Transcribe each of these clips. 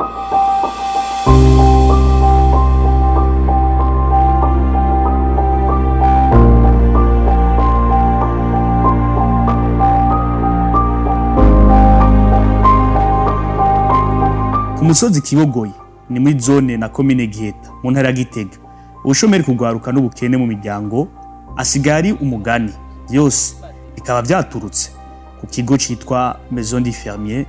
Ku musozi Kibogoye, ni muri zone na komine Giheta, mu ntara ya Gitega, ubushomeri, kugwaruka n'ubukene mu miryango asigaye ari umugani. Byose bikaba byaturutse ku kigo citwa Maison du Fermier,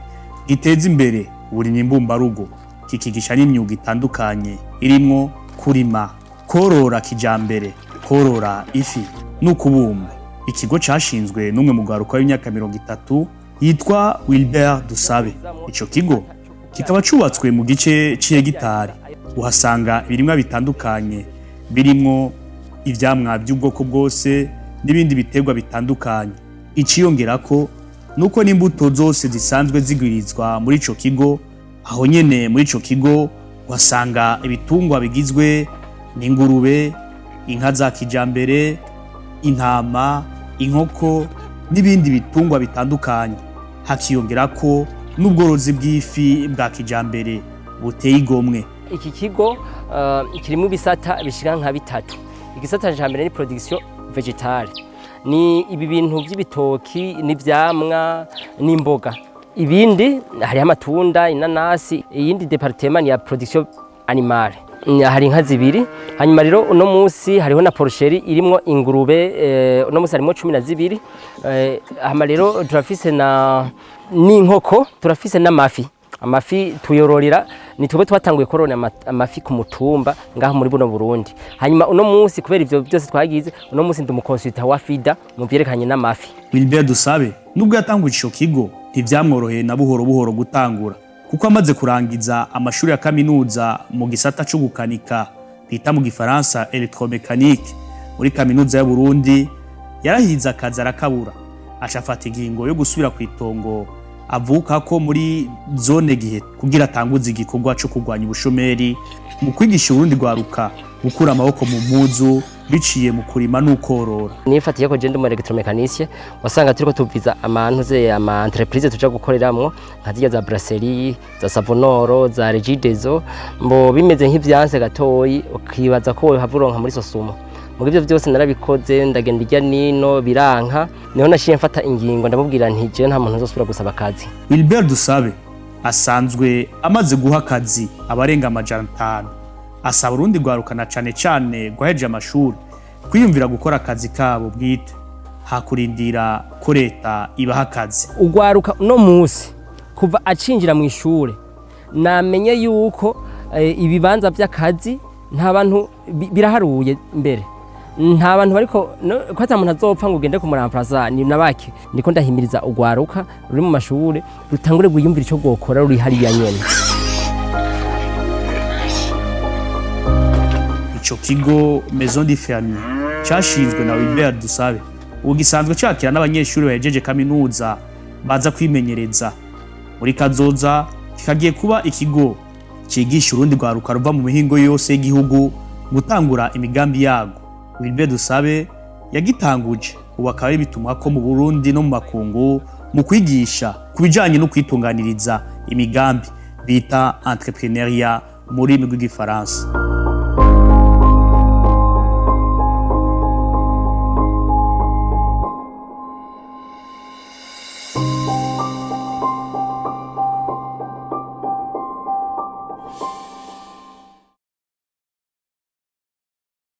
giteza imbere uburimyi mbumbarugo, kikigisha n'imyuga itandukanye irimwo kurima, korora kijambere, korora ifi n'ukubumba. Ikigo cashinzwe n'umwe mu rwaruka w'imyaka 30 yitwa Wilbert Dusabe. Ico kigo kikaba cubatswe mu gice c'ihegitari. Uhasanga ibirimwa bitandukanye, birimwo ivyamwa by'ubwoko bwose n'ibindi biterwa bitandukanye. Iciyongerako nuko n'imbuto zose zisanzwe zigwirizwa muri ico kigo. Aho nyene muri ico kigo uhasanga ibitungwa bigizwe n'ingurube, inka za kijambere, intama, inkoko n'ibindi bitungwa bitandukanye. Hakiyongerako n'ubworozi bw'ifi bwa kijambere buteye igomwe. Iki kigo kirimo ibisata bishika nka bitatu. Igisata ca mbere ni production végétale, ni ibi bintu by'ibitoki n'ivyamwa n'imboga. Ibindi hariho amatunda, inanasi. Iyindi département ni ya production animale. Hari inka zibiri. Hanyuma rero uno munsi hariho na porcherie irimwo ingurube, uno munsi harimwo 12. Hama rero turafise na n'inkoko, turafise n'amafi. Amafi tuyororera, ni twebwe twatanguye korora amafi ku mutumba ngaho muri buno Burundi. Hanyuma uno munsi, kubera ivyo byose twagize, uno munsi ndi umu consultant wa FIDA mu vyerekanye n'amafi. Wilbert Dusabe, nubwo yatanguje ico kigo, ntivyamworoheye na buhoro buhoro gutangura, kuko amaze kurangiza amashuri ya kaminuza mu gisata co gukanika, bita mu gifaransa électromécanique, muri Kaminuza y'u Burundi, yarahize akazi arakabura, aca afata ingingo yo gusubira ku itongo avuka ko muri zone Gihe kugira atanguze igikorwa co kurwanya ubushomeri mu kwigisha urundi rwaruka gukura amaboko mu mpuzu biciye mu kurima n'ukorora. Nifatiye ko je ndi umu électromécanicien, wasanga turiko tuviza amantu ze ama entreprise tuja gukoreramwo, nka zirya za brasserie, za Savonor, za Regideso. Mbo bimeze nk'ivyanse gatoyi, ukibaza ko wohava uronka muri Sosumo. Mu ivyo vyose narabikoze, ndagenda irya nino biranka. Niho naciye mfata ingingo, ndamubwira nti je nta muntu nzosubira gusaba akazi. Wilbert Dusabe asanzwe amaze guha akazi abarenga 500. Asaba urundi rwarukana, cane cane rwahejeje amashuri, kwiyumvira gukora akazi kabo bwite hakurindira ko leta ibaha akazi. Ugwaruka uno munsi kuva acinjira mu ishure namenye yuko ibibanza vy'akazi nta bantu biraharuye mbere, nta bantu bariko ko ata muntu azopfa ngo ugende kumuramplaza, ni nabake. Niko ndahimiriza ugwaruka ruri mu mashure rutangure gwiyumvira ico rwokora ruri hariya nyene. Ico kigo Maison du Fermier cashinzwe na Wilbert Dusabe ubu gisanzwe cakira n'abanyeshuri bahejeje kaminuza baza kwimenyereza. Muri kazoza kikagiye kuba ikigo cigisha urundi rwaruka ruva mu mihingo yose y'igihugu gutangura imigambi yago. Wilbert Dusabe yagitanguje, ubu akaba ari bituma ko mu Burundi no mu makungu mu kwigisha ku bijanye no kwitunganiriza imigambi, bita entrepreneuriat mu rurimi rw'igifaransa.